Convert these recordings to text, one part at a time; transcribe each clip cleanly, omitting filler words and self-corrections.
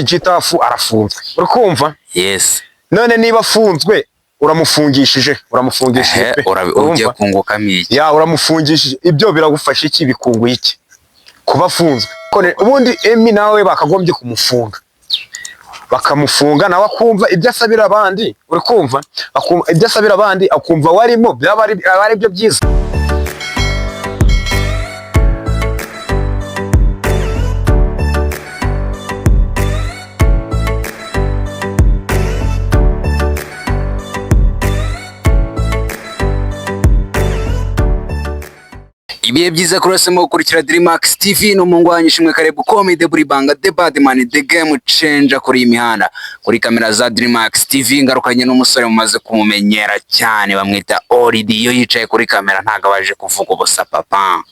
G-Taff arafunzwe, uri kumva? Yes. None niba afunzwe, uramufungishije, uramufungishije Ehe, pe. ugiye Urumva? kungukamo iki? Ya, uramufungishije, ibyo biragufasha iki? Bikunguye iki kuba afunzwe? Ubundi Emmy nawe bakagombye kumufunga, bakamufunga nawe akumva ibyo asabira abandi, uri kumva? Akumva ibyo asabira abandi, akumva warimo, byaba ari byo byiza. Ibihe byiza kuri wese mu gukurikira Dreamax TV n'umuhungu wanyu Ishimwe Karebu Comedy buri banga, The Badman, The Game Changer kuri iyi mihanda. Kuri kamera za Dreamax TV ngarukanye n'umusore mumaze kumumenyera cyane, bamwita Oridi. Iyo yicaye kuri kamera ntabwo abaje kuvuga ubusa, papa.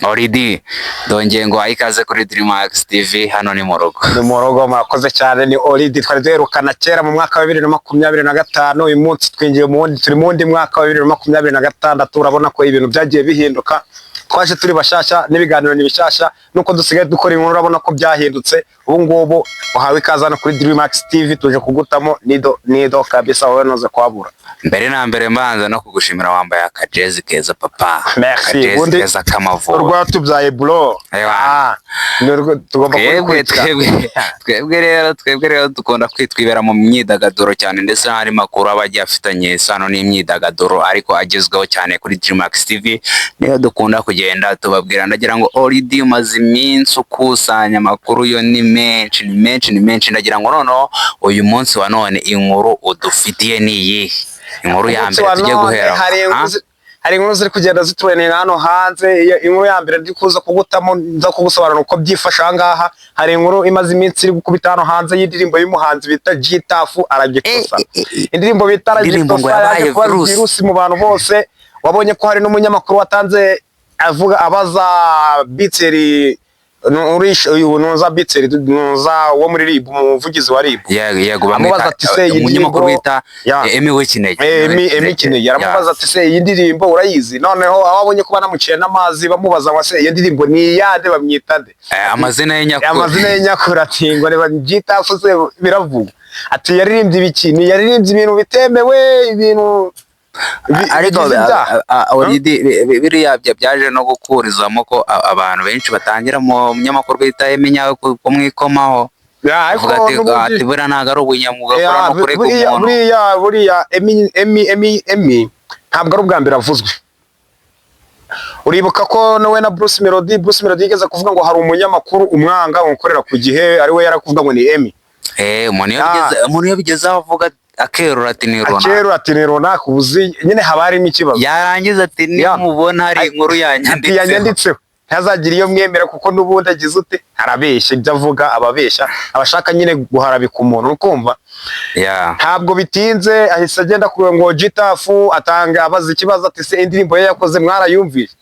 Oridi, ndongeye ngo ikaze kuri Dreamax TV, hano ni mu rugo. Ni mu rugo, murakoze cyane. Ni Oridi twari duherukana kera mu mwaka wa 2025. Uyu munsi twinjiye mu wundi, turi mu wundi mwaka wa 2026. Urabona ko ibintu byagiye bihinduka, twaje turi bashyashya n'ibiganiro ni bishyashya, nuko dusigaye dukora inkuru urabona ko byahindutse. Ubu ngubu uhawe ikaze hano kuri Dreamax TV, tuje kugutamo nido nido kabisa, wowe ntuze kuhabura. Mbere na mbere mbanza no kugushimira, wambaye akajezi keza, papa. Merci. Akajezi Ubundi keza k'Amavubi. Urwatubyaye bro. Ewa. Ah, ni urwo tugomba Twebwe kurukurikira. Twebwe rero dukunda kwitwibera mu myidagaduro cyane, ndetse n'andi makuru aba agiye afitanye isano n'imyidagaduro ariko agezweho cyane kuri Dreamax TV niyo dukunda kugenda tubabwira. Ndagira ngo Oridi, umaze iminsi ukusanya amakuru, yo ni menshi, ni menshi, ni menshi. Ndagira ngo noneho uyu munsi wa none inkuru udufitiye ni iyihe? Inkuru ya Umunsi mbere wa tujye none guhera hari inkuru hari inkuru ziri kugenda ziturenera hano hanze. Iyo inkuru ya mbere ndi kuza kugutamo, nza kugusobanura uko byifashe aha ngaha, hari inkuru imaze iminsi iri gukubita hano hanze y'indirimbo y'umuhanzi bita G-Taff Aragitosa. Indirimbo bita Indirimbo ngo Aragitosa yaje yabaye kuba virusi. virusi mu bantu bose. Wabonye ko hari n'umunyamakuru watanze avuga, abaza Bitseri uyu nuza Bitseri nuza wo muri RIB, umuvugizi wa RIB. Yego yego, Amubaza bamwita ati se iyi umunyamakuru ndirimbo bita Ya. Emmy W'ikinege. Emmy Kinege aramubaza ati se iyi ndirimbo urayizi? Noneho aho abonye ko banamuciye n'amazi, bamubaza ngo se iyo ndirimbo ni iyande, bamwita nde? Amazina ye nyakuri. Amazina ye nyakuri, ati ngo reba G-Taff se biravugwa, ati yaririmbye ibiki? Ni yaririmbye ibintu bitemewe, ibintu Ariko bigize ibyaha. Oridi, biriya byaje no gukurizamo ko abantu benshi batangira mu munyamakuru bita Emmy nyawe kumwikomaho. Ya, ariko avuga ati n'ubundi ati buriya ntabwo ari ubunyamwuga Ya, akora no kurega buriya umuntu. buriya Emmy ntabwo ari ubwa mbere avuzwe. Uribuka ko nawe na Bruce Melody, Bruce Melody yigeze kuvuga ngo hari umunyamakuru umwanga ukorera ku gihe, ari we yarakuvuga ngo ni Emmy. Umuntu iyo Ah. umuntu iyo bigeze aho avuga akerura ati ni runaka. Akerura ati ni runaka, ubuzi nyine haba harimo ikibazo. Yarangiza ati Ya. nimubona hari inkuru Ati yanyanditseho. yanyanditseho, ntazagire iyo mwemera, kuko n'ubundi agize ute, arabeshya, ibyo avuga ababeshya, abashaka nyine guharabika umuntu, ukumva? Ya. Ntabwo bitinze ahise agenda ku ngo G-Taff atanga abaza ikibazo ati se indirimbo ye yakoze mwarayumvise?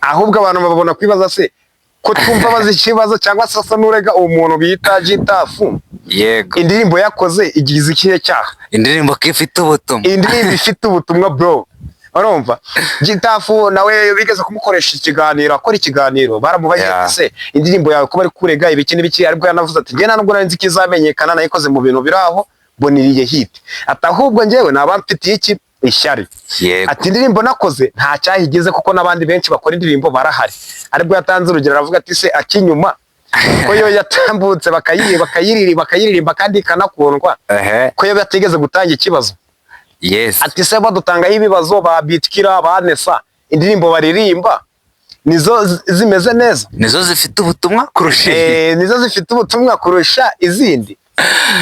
Ahubwo abantu babona kwibaza se ko twumva abaza ikibazo cyangwa se asa n'urega uwo muntu bita G-Taff, indirimbo yakoze igize ikihe cyaha? Indirimbo ko ifite ubutumwa. Indirimbo ifite ubutumwa bro, urumva? G-Taff nawe bigeze kumukoresha ikiganiro, akora ikiganiro baramubajije ati se indirimbo yawe kuba ari kurega ibiki n'ibiki? Aribwo yanavuze ati njye nta nubwo nari nzi ko izamenyekana, nayikoze mu bintu biri aho mboniriye hit, ati ahubwo njyewe naba mfitiye iki ishyari. Ati indirimbo nakoze nta cyahigize, kuko n'abandi benshi bakora indirimbo barahari. Aribwo yatanze urugero aravuga ati se akinyuma ko yo yatambutse bakayiririmba kandi ikanakundwa, ko yo batigeze gutanga ikibazo? Ati se badutangaho ibibazo ba Bitkira ba Nesa, indirimbo baririmba nizo zimeze neza? Nizo zifite ubutumwa kurusha iyi. Nizo zifite ubutumwa kurusha izindi.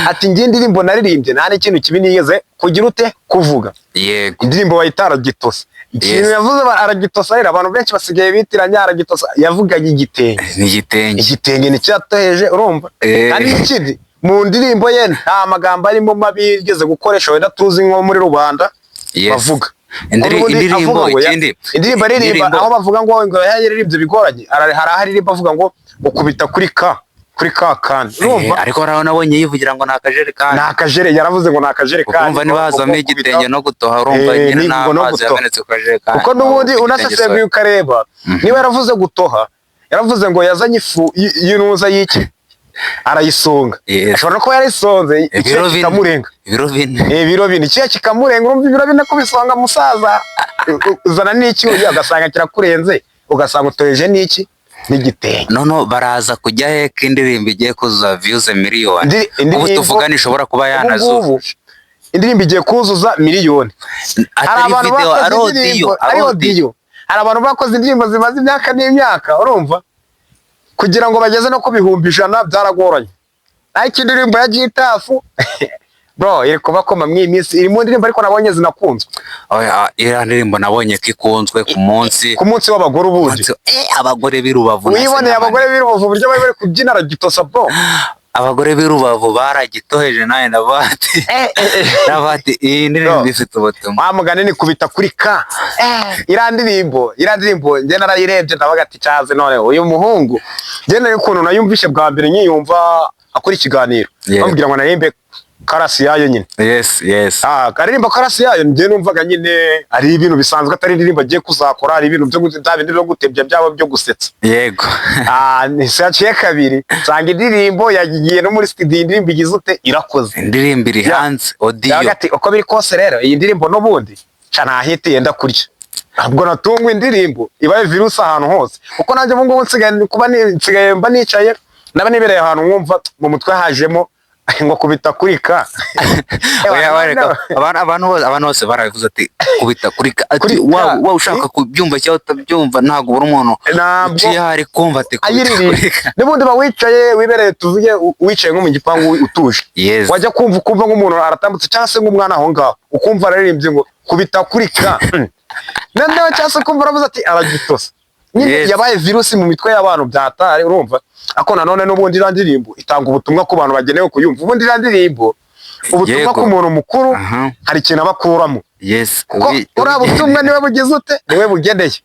Ati njye indirimbo naririmbye nta n'ikintu kibi nigeze kugira ute kuvuga. Indirimbo bayita Aragitosa. Ikintu yavuze Aragitosa rero, abantu benshi basigaye bitiranya Aragitosa, yavuganye igitenge. Ni igitenge. Igitenge nicyo yatoheje, urumva? Kandi n'ikindi, mu ndirimbo ye nta magambo arimo mabi yigeze gukoresha, wenda tuzi nko muri rubanda bavuga. Ubundi Indirimbo avuga ngo ikindi indirimbo aririmba aho bavuga ngo yaririmbye bigoranye, hari aho aririmba avuga ngo ukubita kuri ka kandi, urumva? Ariko hari aho nabonye yivugira ngo ni akajerekani. Ni akajere, yaravuze ngo ni akajerekani. Urumva niba hazamo igitenge no gutoha, urumva nyine Ngo no n'amazi gutoha. yamenetse ku kajerekani. Kuko n'ubundi Igitenge unasesenguye ukareba, niba yaravuze gutoha, yaravuze ngo yazanye ifu y'intuza y'iki. Arayisonga. Yes. Ashobora no kuba yarayisonze icyuya Ibiro 4. kikamurenga. Ibiro 4. Ibiro 4, icyuya kikamurenga. Urumva ibiro 4 kubisonga, musaza, uzana n'icyuya ugasanga kirakurenze, ugasanga utoyeje n'iki n'igitenge. Noneho baraza kujya he ko indirimbo igiye kuzuza views miliyoni? Ubu Indirimbo- tuvugana ishobora kuba Ubu yanazuza. ngubu indirimbo igiye kuzuza miliyoni. Hari Atari abantu video, bakoze ari audio. indirimbo ari Ari audio. audio. Hari abantu bakoze indirimbo zimaze imyaka n'imyaka, urumva, kugira ngo bageze no ku 100,000 byaragoranye, ariko indirimbo ya G-Taff, bro, iri kubakoma mw'iyi minsi. Iri mu ndirimbo ariko nabonye zinakunzwe. Oya, iriya ndirimbo nabonye ko ikunzwe ku munsi Ku munsi w'abagore ubundi. Abagore b'i Rubavu na Wiboneye Sinamani. abagore b'i Rubavu uburyo bari bari kubyina aragitosa, bro. Abagore b'i Rubavu baragitoheje, nawe ndavuga ati ndavuga ati iyi ndirimbo Bro. ifite ubutumwa. Wa mugani ni kubita kuri ka. Iriya ndirimbo njye narayirebye, ndavuga ati cyaze none uyu muhungu. Njye nari ukuntu nayumvishe bwa mbere nkiyumva akora ikiganiro, bamubwira ngo naririmbe chorus yayo nyine. Ah, karirimba chorus yayo, njye numvaga nyine ari ibintu bisanzwe, atari indirimbo agiye kuzakora, ari ibintu byo bya bindi byo gutebya, byabo byo gusetsa. Ah, ntisaciye kabiri nsanga indirimbo yagiye no muri studio, indirimbo igize ute, irakoze. Indirimbo iri hanze audio. Yavuga ati uko biri kose rero iyi ndirimbo n'ubundi ca nta hit yenda kurya. Ntabwo natungwa, indirimbo ibaye virusi ahantu hose, kuko nanjye ubu ngubu nsigaye kuba nsigaye mba nicaye, naba nibereye ahantu, nkumva mu mutwe hajemo ngo kubita kuri ka. Oya, wareka abantu bose barabivuze ati kubita kuri ka, ati Kuri ka. wa ushaka kubyumva cyangwa utabyumva, ntabwo ubura umuntu Ntabwo uciye hari kumva ati kubita ayiririmba. kuri ka. N'ubundi uba wicaye wibereye, tuvuge wicaye nko mu gipangu utuje, wajya kumva ukumva nk'umuntu aratambutse cyangwa se nk'umwana aho ngaho, ukumva araririmbye ngo kubita kuri ka. Noneho cyangwa se ukumva aravuze ati aragitosa nyine. Yabaye virusi mu mitwe y'abantu byatari, urumva. Ariko nanone n'ubundi iriya ndirimbo itanga ubutumwa ku bantu bagenewe kuyumva. Ubundi iriya ndirimbo ubutumwa ku muntu mukuru hari ikintu aba akuramo, kuko uriya butumwa niwe bugize ute, niwe bugeneye.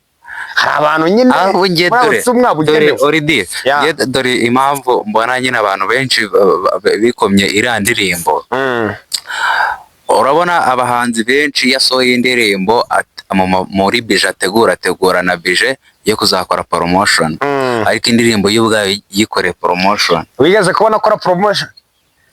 Hari abantu nyine Aho ngiye buriya dore butumwa dore bugenewe. Oridi, ngiye dore impamvu mbona nyine abantu benshi bikomye iriya ndirimbo. Urabona abahanzi benshi iyo asohoye indirimbo muri budget ategura na budget yo kuzakora promotion, ariko indirimbo yo ubwayo yikoreye promotion. Wigeze kubona akora promotion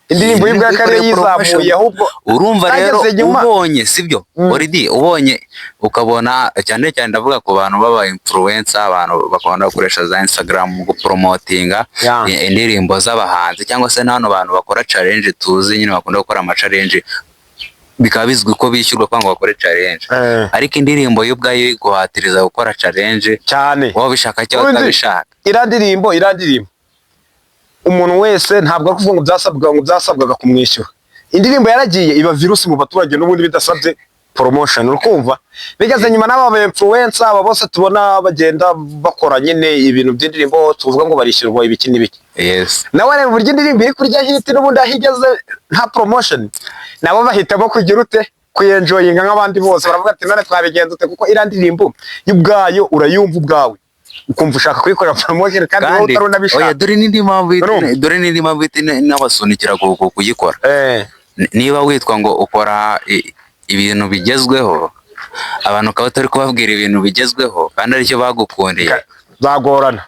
indirimbo y'ubwa kare Yikoreye promotion. yizamuye ahubwo? Urumva rero Zageze nyuma. ubonye sibyo, Oridi, ubonye ukabona cyane cyane, ndavuga ku bantu baba influencer, abantu bakunda gukoresha za Instagram mu gupromotinga indirimbo z'abahanzi, cyangwa se n'hano bantu bakora challenge tuzi nyine bakunda gukora ama challenge, bikaba bizwi ko bishyurwa kugira ngo bakore challenge, ariko indirimbo yo ubwayo iguhatiriza gukora challenge, Cyane. waba ubishaka cyangwa Ubundi utabishaka. Iriya ndirimbo umuntu wese, ntabwo ari kuvuga ngo byasabwaga kumwishyura. Indirimbo yaragiye iba virusi mu baturage n'ubundi bidasabye promotion. Urukumva bigeze nyuma n'aba ba influencer, aba bose tubona bagenda bakora nyine ibintu by'indirimbo, tuvuga ngo barishyurwa ibiki n'ibiki, nawe reba uburyo indirimbo iri kurya hit n'ubundi aho igeze nta promotion, nabo bahitamo kugira ute, kuyenjoyinga nk'abandi bose. Baravuga ati none twabigenza ute? Kuko iriya ndirimbo y'ubwayo urayumva ubwawe ukumva ushaka kuyikorera promotion kandi wowe Kandi utari unabishaka. Oya, dore n'indi mpamvu Urumva? dore n'indi mpamvu ihita inabasunikira kuyikora. Niba witwa ngo ukora ibintu bigezweho, abantu ukaba utari kubabwira ibintu bigezweho kandi aricyo bagukundiye, Zagorana.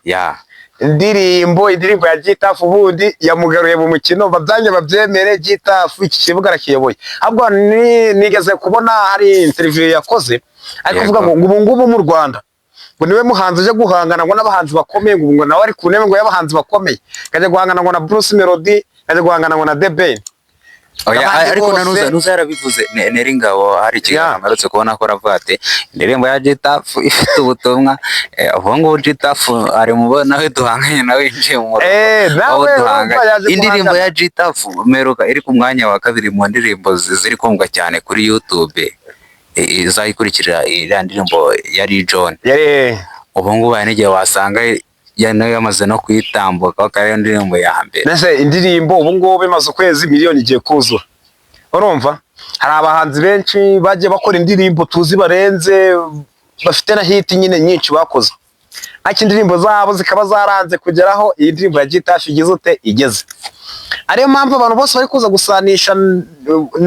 Indirimbo ya G-Taff ubundi yamugaruye mu mukino, babyange babyemere, G-Taff iki kibuga arakiyoboye. Ahubwo nigeze kubona hari interview yakoze ari kuvuga ngo ubu ngubu mu Rwanda ngo niwe muhanzi uje guhangana ngo n'abahanzi bakomeye, ngo nawe ari ku ntebe ngo y'abahanzi bakomeye, kajya guhangana ngo na Bruce Melody, kajya guhangana ngo na The Ben. Oya, Abandi ariko na bose- Nuza yarabivuze, Neri Ngabo, hari ikiganiro mperutse kubona ko aravuga ati indirimbo ya G-Taff ifite ubutumwa. Ubu ngubu G-Taff ari mu bo nawe duhanganye, nawe yinjiye mu murongo Nawe w'abo urumva duhanganye. yaje Indirimbo guhangana. ya G-Taff mperuka iri ku mwanya wa kabiri mu ndirimbo ziri kumvwa cyane kuri YouTube, izayikurikira iriya ndirimbo ya John. Yari Ubu ngubu hari n'igihe wasanga nayo yamaze no kuyitambuka, akaba ariyo ndirimbo ya mbere. Mbese indirimbo ubu ngubu imaze ukwezi miliyoni igiye kuzura. Urumva hari abahanzi benshi bagiye bakora indirimbo tuzi barenze, bafite na hit nyine nyinshi bakoze, ariko indirimbo zabo zikaba zaranze kugeraho iyi ndirimbo ya G-Taff igeze ute, igeze. Ariyo mpamvu abantu bose bari kuza gusanisha,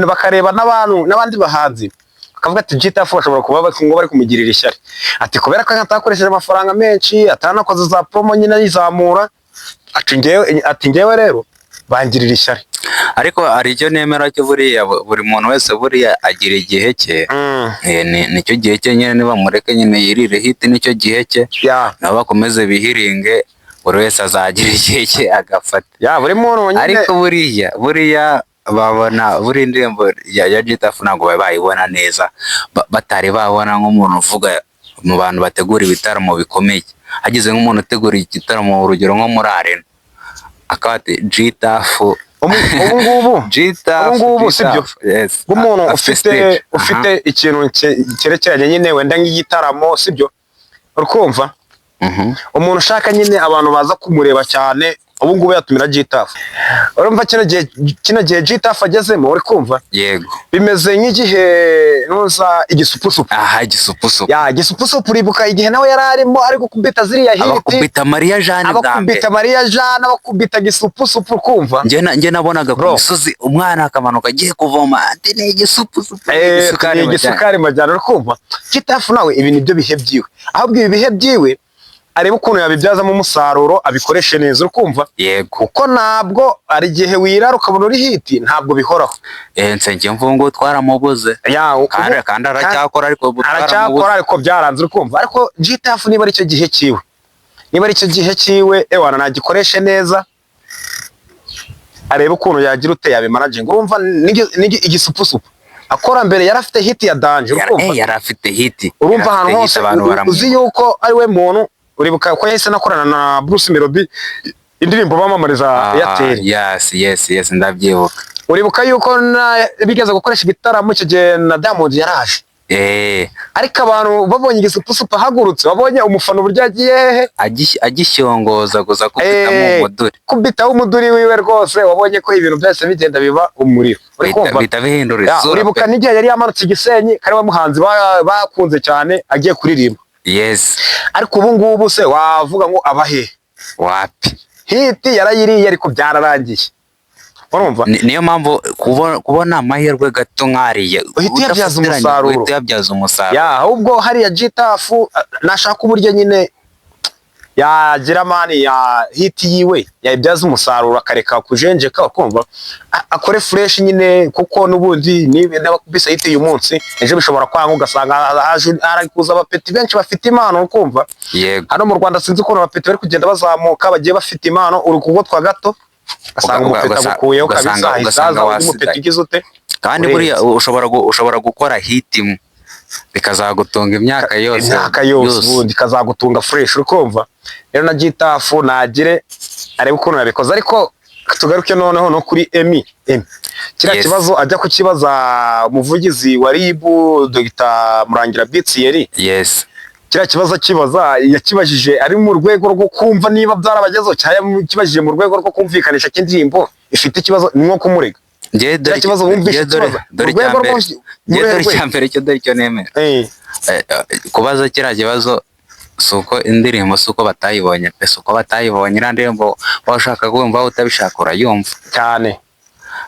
bakareba n'abantu n'abandi bahanzi, bakavuga ati G-Taff bashobora kuba ngo bari kumugirira ishyari, ati kubera ko atakoresheje amafaranga menshi, atanakoze za promo nyine ayizamura. Ati njyewe rero bangirira ishyari. Ariko hari icyo nemera cyo, buriya buri muntu wese buriya agira igihe cye. Nicyo gihe cye nyine, nibamureke nyine yirire hit, nicyo gihe cye. Nabo bakomeze bihiringe, buri wese azagira igihe cye agafata. Ya, buri muntu nyine. Ariko buriya babona buriya indirimbo ya G-Taff ntabwo bari bayibona neza. Batari babona nk'umuntu uvuga mu bantu bategura ibitaramo bikomeye, hagize nk'umuntu utegura igitaramo, urugero nko muri arena, akaba ati G-Taff. Ubu ngubu G-Taff. Ubu ngubu sibyo? G-Taff, yes. Nk'umuntu Afite ufite stage. ufite ikintu cyerekeranye nyine wenda nk'igitaramo, sibyo, urikumva? Mhm. Umuntu ushaka nyine abantu baza kumureba cyane, ubu ngubu yatumira G-Taff. Urumva kino gihe G-Taff agezemo, uri kumva? Yego. Bimeze nk'igihe nuza Igisupusupu. Aha, Igisupusupu. Ya, Igisupusupu, uribuka igihe nawe yari arimo ari gukubita ziriya hit? Abakubita Mariya Jane bwa mbere. Abakubita Mariya Jane, abakubita Gisupusupu, kumva? Njye nabonaga ku Bro. misozi umwana akamanuka agiye kuvoma, ati ni Igisupusupu, ni igisukari ni majyane. Igisukari majyana, uri kumva? G-Taff nawe ibi nibyo bihe byiwe, ahubwo ibi bihe byiwe arebe ukuntu yabibyazamo umusaruro, abikoreshe neza, uri kumva? Yego. Kuko ntabwo ari igihe wirara ukabona uri hit, ntabwo bihoraho. Nsengiyumva ubu ngubu twaramubuze. Ya, Kandi aracyakora, ariko ubu twaramubuze. Aracyakora, ariko byaranze, uri kumva? Ariko G-Taff niba aricyo gihe cyiwe, niba aricyo gihe cyiwe, ewana nagikoreshe neza, arebe ukuntu yagira ute yabimanaginga. Urumva Igisupusupu akora mbere yari afite hit ya danger, uri kumva? Yari afite hit. Urumva Yari ahantu afite hit, hose abantu uzi baramwibuka. yuko ari we muntu, uribuka ko yahise anakorana na Bruce Melody indirimbo bamamariza Airtel? Yes, ndabyibuka. Uribuka yuko bigeze gukoresha igitaramo icyo gihe na Diamond yaraje? Ariko abantu babonye Igisupusupu ahagurutse, babonye umufana uburyo yagiye hehe? Agishyongoza gusa kubitamo umuduri. Kubitaho umuduri wiwe rwose, wabonye ko ibintu byose bigenda biba umuriro, uri kumva? Bihita bihindura Ya, isura uribuka pe. n'igihe yari yamanutse i Gisenyi, kari we muhanzi bakunze cyane agiye kuririmba. Ariko ubu ngubu se wavuga ngo abahe? Wapi. Hit yarayiriye, ariko byararangiye, urumva? Niyo mpamvu kubona amahirwe gato nk'ariya Uhita uyabyaza udafatiranye, umusaruro. uhita uyabyaza umusaruro. Ya, ahubwo hariya G-Taff nashaka uburyo nyine yagira man ya hit yiwe yayibyaza umusaruro, akareka kujenjeka, ukumva akore fresh nyine, kuko n'ubundi niba n'abakubise hit uyu munsi, ejo bishobora kwanga, ugasanga haje hari kuza abapeti benshi bafite impano, ukumva? Hano mu Rwanda sinzi ukuntu abapeti bari kugenda bazamuka, bagiye bafite impano, uri kugotwa gato ugasanga umupeti agukuyeho kabisa, ahita ugasanga haza undi wasigaye. mupeti ugize ute? Kandi Urenze. buriya ushobora gukora hit imwe bikazagutunga imyaka yose. Imyaka yose, ubundi ikazagutunga fresh, uri kumva? Rero na G-Taff nagire arebe ukuntu yabikoze. Ariko tugaruke noneho no kuri Emmy, kiriya kibazo ajya kukibaza umuvugizi wa RIB, Dr Murangira B Thierry. Kiriya kibazo akibaza, yakibajije ari mu rwego rwo kumva niba byarabagezeho, cyangwa yakibajije mu rwego rwo kumvikanisha ko indirimbo ifite ikibazo, ni nko kumurega? Njye dore Kiriya kibazo wumvishe njye dore ikibazo dore mu rwego icya mbere njye mu dore rwego. icya mbere cyo, dore icyo nemera. Kubaza kiriya kibazo si uko indirimbo, si uko batayibonye pe, si uko batayibonye. Iriya ndirimbo waba ushaka kumva, waba utabishaka, urayumva. Cyane.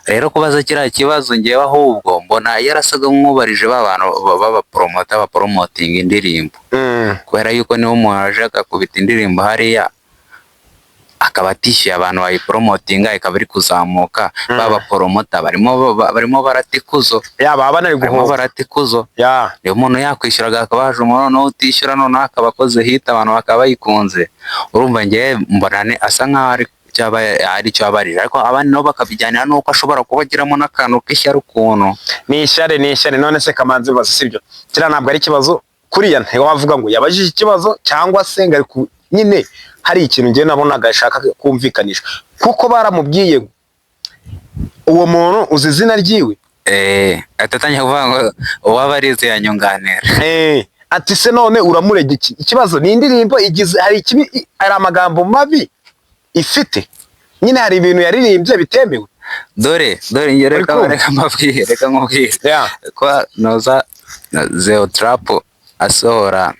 Rero kubaza kiriya kibazo, ngewe ahubwo mbona yarasaga nk'ubarije ba bantu b'abapromota, bapromotinga indirimbo, kubera yuko niba umuntu aje agakubita indirimbo hariya, akaba atishyuye abantu bayipromotinga, ikaba iri kuzamuka, babapromota barimo barata ikuzo. Ya, baba banari Barimo guhomba. barata ikuzo. Niba umuntu yakwishyuraga, hakaba haje umuntu noneho utishyura, noneho akaba akoze hit, abantu bakaba bayikunze, urumva ngewe mbona asa nkaho ari cyaba ari cyo abarira, ariko abandi nabo bakabijyanira n'uko ashobora kuba agiramo n'akantu k'ishyari ukuntu. Ni ishyari, ni ishyari. None se Kamanzi bazi sibyo? Kiriya ntabwo ari ikibazo kuriya, ntiwavuga ngo yabajije ikibazo cyangwa se ngo ari nyine hari ikintu ngewe nabonaga ashaka kumvikanisha, kuko baramubwiye ngo uwo muntu uzi izina ryiwe? Ahita atangira kuvuga ngo uwaba arize yanyunganira. Ati se none uramurega iki? Ikibazo ni indirimbo igize, hari ikibi, hari amagambo mabi ifite nyine, hari ibintu yaririmbye bitemewe. Dore njye Uri reka kumva? Reka mbabwire, reka nkubwire. Ko noza Zeo Trap asohora,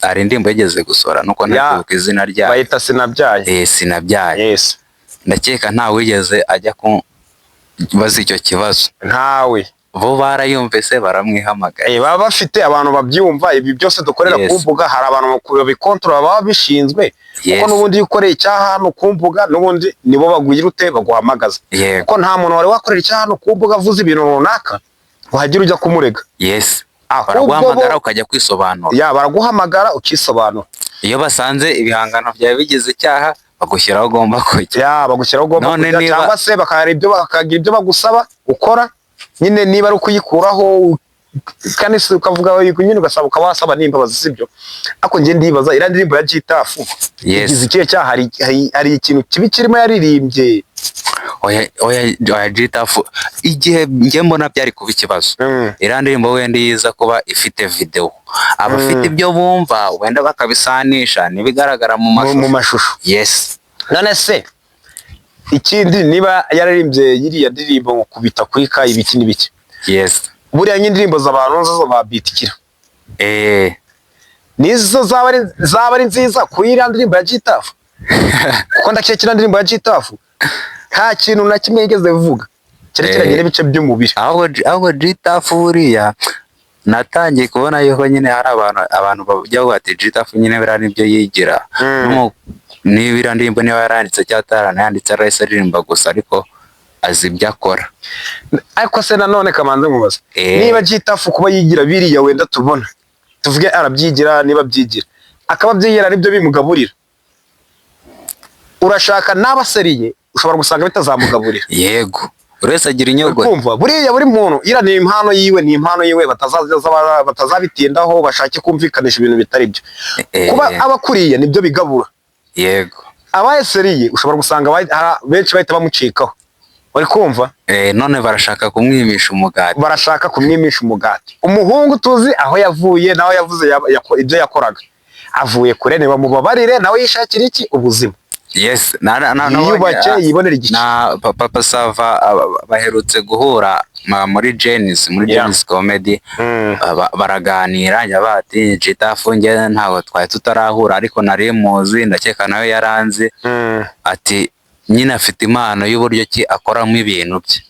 hari indirimbo yigeze gusohora nuko ntakwibuka izina ryayo. Bayita Sinabyaye. Sinabyaye. Ndakeka nta wigeze ajya kubaza icyo kibazo. Ntawe. Bo barayumvise, baramwihamagaye. Baba bafite abantu babyumva. Ibi byose dukorera ku mbuga, hari abantu babikontorora, baba bishinzwe, kuko n'ubundi iyo ukoreye icyaha hano ku mbuga, n'ubundi nibo bagugira ute, baguhamagaza, kuko nta muntu wari wakorera icyaha hano ku mbuga avuze ibintu runaka ngo hagire ujya kumurega. Ahubwo Baraguhamagara ukajya kwisobanura. Ya, baraguhamagara ukisobanura. Iyo basanze ibihangano byawe bigize icyaha, bagushyira aho ugomba kujya. Ya, bagushyiraho ugomba None kujya, cyangwa se bakagira ibyo bagusaba ukora nyine, niba ari ukuyikuraho, kandi si ukavuga nyine, ugasaba, ukaba wasaba n'imbabazi, sibyo? Ariko njye ndibaza, iriya ndirimbo ya G-Taff igize ikihe cyaha? Hari ikintu kibi kirimo yaririmbye? Oya, oya, oya, G-Taff, igihe njye mbona byari kuba ikibazo, iriya ndirimbo wenda iza kuba ifite video, abafite ibyo bumva wenda bakabisanisha n'ibigaragara mu mu mashusho. Mashusho. None se ikindi, niba yararimbye iriya ndirimbo ngo kubita kuri ka ibiki n'ibiki, buriya nk'indirimbo z'abantu zo ba bitikira, nizo zaba ari nziza kuri iriya ndirimbo ya G-Taff? Kuko ndakeka iriya ndirimbo ya G-Taff nta kintu na kimwe yigeze ivuga cyerekeranye n'ibice by'umubiri. Ahubwo G-Taff buriya natangiye kubona yuko nyine hari abantu bajya bavuga ati G-Taff nyine biriya nibyo yigira. Niba iriya ndirimbo niba yaranditse cyangwa ataranayanditse, arahise aririmba gusa, ariko azi ibyo akora. Ariko se nanone kamanze nkubaza, niba G-Taff kuba yigira biriya, wenda tubona tuvuge arabyigira, niba abyigira akaba abyigira aribyo bimugaburira, urashaka naba sérieux, ushobora gusanga bitazamugaburira. Yego, buri wese agira inyogo. Kumva buriya buri muntu iriya ni impano yiwe, ni impano yiwe, batazabitindaho bashake kumvikanisha ibintu bitari byo. Kuba aba akuriye nibyo bigabura. Abaye sérieux, ushobora gusanga benshi bahita bamucikaho, uri kumva? None barashaka kumwimisha umugati. Barashaka kumwimisha umugati. Umuhungu tuzi aho yavuye, naho yavuze ibyo yakoraga, avuye kure, nibamubabarire nawe yishakira iki, ubuzima. Yes, na Yiyubake, yibonere igice. Na Papa Sava baherutse guhura muri Genesis, muri Genesis Comedy. Baraganira, njya ati G-Taff njye ntabwo twari tutarahura, ariko nari muzi, ndakeka nawe yaranzi. Ati nyine afite impano y'uburyo ki akoramo ibintu bye.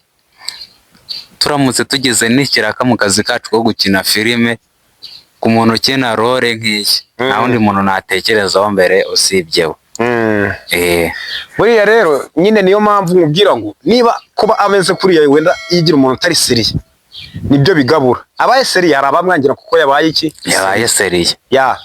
Turamutse tugize n'ikiraka mu kazi kacu ko gukina filime, ku muntu ukina role nk'iyi, nta wundi muntu natekerezaho mbere usibye we. Buriya rero nyine niyo mpamvu nkubwira ngo niba kuba ameze kuriya, wenda yigira umuntu utari sérieux, nibyo bigabura. Abaye sérieux, hari abamwangira kuko yabaye iki? Yabaye sérieux. Ya,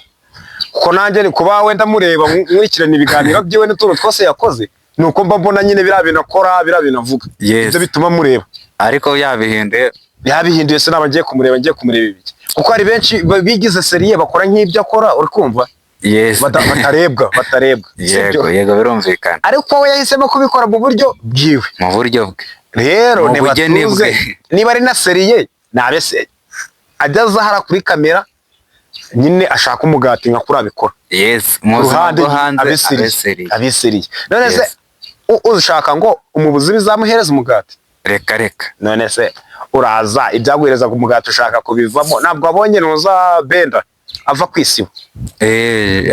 kuko nanjye ni kuba wenda mureba, nkurikirana ibiganiro byiwe n'utuntu twose yakoze, ni uko mba mbona nyine biriya bintu akora, biriya bintu avuga, ibyo bituma mureba. Ariko yabihinduye. Yabihinduye se, naba ngiye kumureba, ngiye kumureba ibiki? Kuko hari benshi bigize sérieux bakora nk'ibyo akora, uri kumva? Batarebwa, batarebwa. Yego, yego, birumvikana. Ariko we yahisemo kubikora mu buryo bwiwe. Mu buryo bwe. Rero Mu bugeni ntibatuze bwe. niba ari na sérieux, nabe sérieux, ajya aza hariya kuri kamera nyine ashaka umugati nka kuri abikora. Mu Ku buzima ruhande bwo hanze abe sérieux. Abe sérieux. Abe sérieux. None se ushaka ngo umubuzi bizamuhereza umugati? Reka, reka. None se uraza ibyaguhereza ku mugati ushaka kubivamo? Ntabwo wabonye nuza benda ava ku isibo,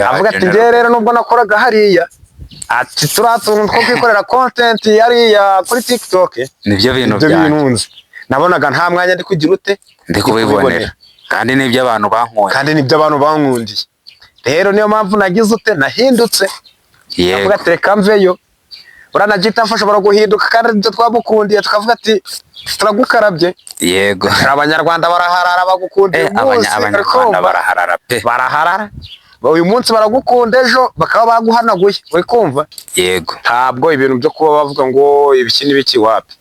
avuga ati General. Njyewe rero nubwo nakoraga hariya, ati turiya tuntu two kwikorera content hariya kuri TikTok, Nibyo bintu ibyo byanjye. bintunze, nabonaga nta mwanya ndi kugira ute, Ndi kubibonera, kandi nibyo abantu bankunze. Kandi nibyo abantu bankundiye. Rero niyo mpamvu nagize ute, nahindutse. Avuga ati reka mveyo. Uriya na G-Taff ashobora guhinduka, kandi ibyo twamukundiye tukavuga ati turagukarabye. Hari Abanyarwanda baraharara, bagukunda uyu munsi, Abanyarwanda urikumva? baraharara pe. Baraharara uyu munsi, baragukunda, ejo bakaba baguhanaguye, uri kumva? Yego. Ntabwo ibintu byo kuba bavuga ngo ibiki n'ibiki, wapi.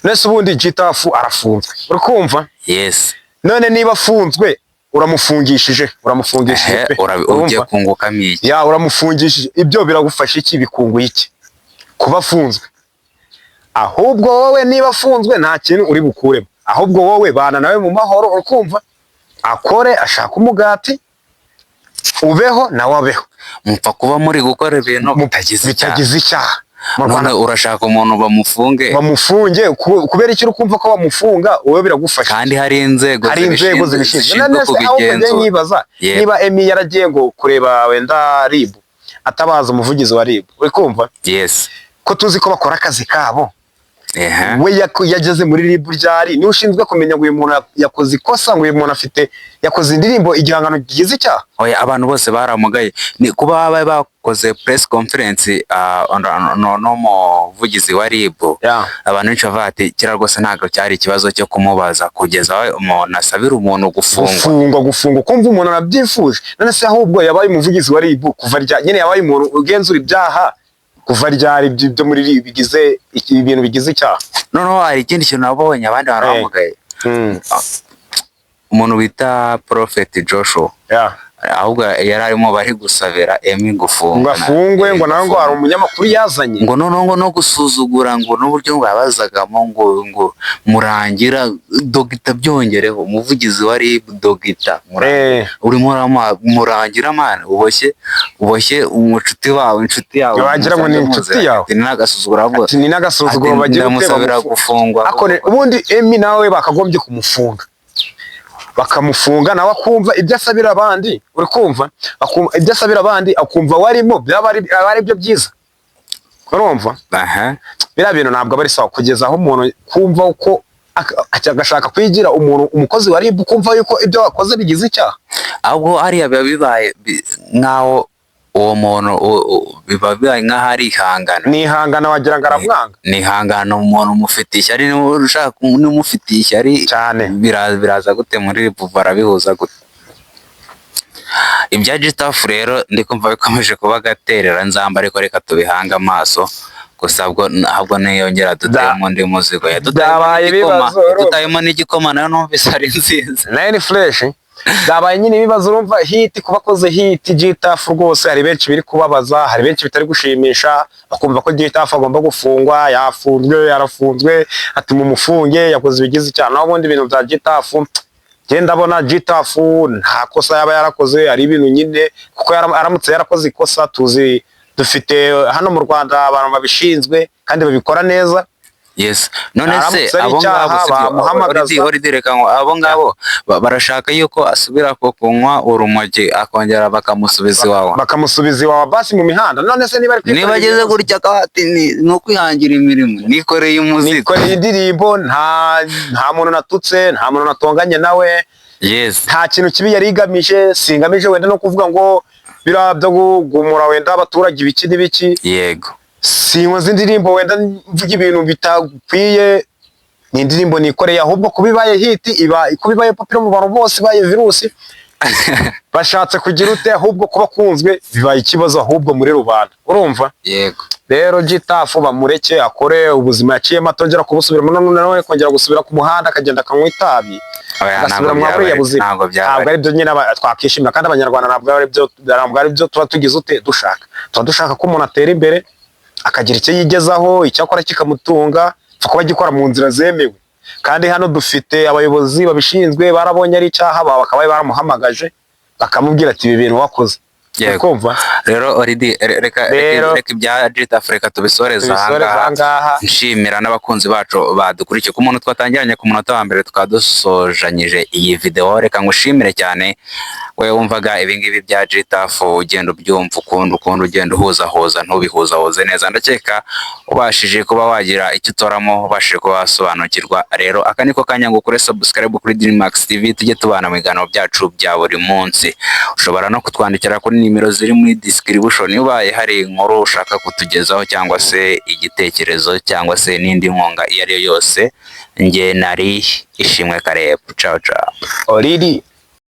Nese ubundi G-Taff arafunzwe, uri kumva? Yes. None niba afunzwe, uramufungishije, uramufungishije pe. Ugiye Urumva? kungukamo iki? Ya, uramufungishije, ibyo biragufasha iki? Bikunguye iki kuba afunzwe? Ahubwo wowe niba afunzwe nta kintu uri bukuremo, ahubwo wowe bana nawe mu mahoro, urikumva? Akore ashaka umugati, ubeho nawe abeho. Mupfa kuba muri gukora ibintu bitagize icyaha. Bitagize icyaha mu None Rwanda. urashaka umuntu bamufunge? Bamufunge kubera icyo? Uri kumva ko bamufunga wowe biragufasha? Kandi hari inzego Hari inzego zibishinzwe. zishinzwe None se ahubwo njye kubigenzura. nkibaza, niba Emi yaragiye ngo kureba wenda RIB, atabaza umuvugizi wa RIB, uri kumva? Yes. Ko tuzi ko bakora akazi kabo. We yageze muri RIB ryari? Niwe ushinzwe kumenya ngo uyu muntu yakoze ikosa, ngo uyu muntu afite, yakoze indirimbo, igihangano kigize icyaha? Oya, abantu bose baramugaye. Ni kuba baba bakoze press conference, n'umuvugizi wa RIB, abantu benshi bavuga ati kiriya rwose ntabwo cyari ikibazo cyo kumubaza kugeza aho umuntu asabira umuntu gufungwa. Gufungwa, gufungwa, kumva umuntu arabyifuje. None se ahubwo yabaye umuvugizi wa RIB kuva rya nyine? Yabaye umuntu ugenzura ibyaha kuva ryari, byo muri RIB bigize ibintu bigize icyaha? Noneho hari ikindi kintu nabonye abandi bantu bamugaye, umuntu bita Prophet Joshua, ahubwo yari arimo bari gusabira Emmy gufungwa. Ngo afungwe, ngo nawe ngo hari umunyamakuru yazanye. Ngo noneho ngo no gusuzugura, ngo n'uburyo ngo yabazagamo, ngo Murangira dogita, byongereho umuvugizi wa RIB, dogita Murangira, urimo Murangira, man, uboshye umucuti wawe, inshuti yawe. Wagira ngo ni inshuti yawe. Ati ni n'agasuzuguro ahubwo. Ati ni n'agasuzuguro. Ati Bagira ute? ndamusabira gufungwa. Ako ubundi Emmy nawe bakagombye kumufunga, bakamufunga nawe akumva ibyo asabira abandi. Uri kumva? Akumva ibyo asabira abandi, akumva warimo, byaba ari byo byiza, urumva? Aha. Biriya bintu ntabwo aba ari sawa, kugeza aho umuntu kumva uko agashaka kwigira umuntu umukozi wa RIB, kumva yuko ibyo wakoze bigize icyaha. Ahubwo hariya biba bibaye nk'aho uwo muntu biba bibaye nk'aho ari ihangana. Ni ihangana, wagira ngo aramwanga. Ni ihangana, umuntu umufitiye ishyari, niba ushaka n'umufitiye ishyari Cyane. Biraza gute muri RIB? Barabihuza gute? Ibya G Tuff rero ndi kumva bikomeje kuba agaterera nzamba, ariko reka tubihange amaso gusa. Bwo ahubwo niyongera duteyemo undi muzigo, yadutayemo Byabaye n'igikoma. ibibazo, urumva. Yadutayemo n'igikoma, nayo numvise ari nziza. Nayo ni fresh. Byabaye nyine ibibazo, urumva, hit kuba akoze hit G Tuff rwose, hari benshi biri kubabaza, hari benshi bitari gushimisha, bakumva ko G Tuff agomba gufungwa, yafunzwe, yarafunzwe, ati mumufunge yakoze ibigize icyaha. Naho ubundi ibintu bya G Tuff, njye ndabona G Tuff nta kosa yaba yarakoze. Hari ibintu nyine, kuko aramutse yarakoze ikosa, tuzi dufite hano mu Rwanda abantu babishinzwe kandi babikora neza. Yes, none se Aramutse ari abo ngabo icyaha, sibyo? bamuhamagaza. Already, reka ngo abo ngabo barashaka yuko asubira ku kunywa urumogi, akongera bakamusubiza iwawa. Bakamusubiza iwawa basi mu mihanda. None se niba ari Niba kwikorera ageze ibibazo- gutya akaba ati ni ukwihangira imirimo, nikoreye umuzigo. Nikoreye indirimbo, nta muntu natutse, nta muntu natonganye nawe, nta kintu kibi yari igamije, singamije wenda no kuvuga ngo biriya byo kugumura wenda abaturage ibiki n'ibiki. Sinkoze indirimbo wenda mvuga ibintu bitakwiye, ni indirimbo nikoreye. Ahubwo kuba ibaye hit, iba kuba ibaye popular mu bantu bose, ibaye virusi, bashatse kugira ute? Ahubwo kuba kunzwe bibaye ikibazo ahubwo muri rubanda, urumva? Yego. Rero G Tuff bamureke akore ubuzima yaciyemo, atongera kubusubiramo, none nawe kongera gusubira ku muhanda akagenda akanywa itabi, Oya, agasubira ntabwo muri buriya byaba buzima, ntabwo byaba ntabwo ari byo nyine twakishimira. Kandi Abanyarwanda ntabwo ari byo tuba tugize ute dushaka. Tuba dushaka ko umuntu atera imbere, akagira icyo yigezaho, icyo akora kikamutunga, apfa kuba agikora mu nzira zemewe. Kandi hano dufite abayobozi babishinzwe, barabonye ari icyaha, bakaba baramuhamagaje bakamubwira ati ibi bintu wakoze. Yego. Kumva? Rero already, reka reka ibya G Tuff reka tubisoreze Tubisoreze ahangaha. Ahangaha. Nshimira n'abakunzi bacu badukurikiye ku muntu twatangiranye ku munota wa mbere, tukaba dusojanyije iyi video. Reka ngushimire cyane we wumvaga ibingibi bya G Tuff, ugenda ubyumva ukundi ugenda uhuzahuza, ntubihuzahuze neza. Ndakeka ubashije kuba wagira icyo utoramo, ubashije kuba wasobanukirwa. Rero aka niko kanya ngo ukore subscribe kuri Dreamax TV, tujye tubana mu biganiro byacu bya buri munsi. Ushobora no kutwandikira kuri nimero ziri muri description, ubaye hari inkuru ushaka kutugezaho, cyangwa se igitekerezo, cyangwa se n'indi nkunga iyo ari yo yose. Njye nari Ishimwe Kareb. Ciao ciao. Oriri.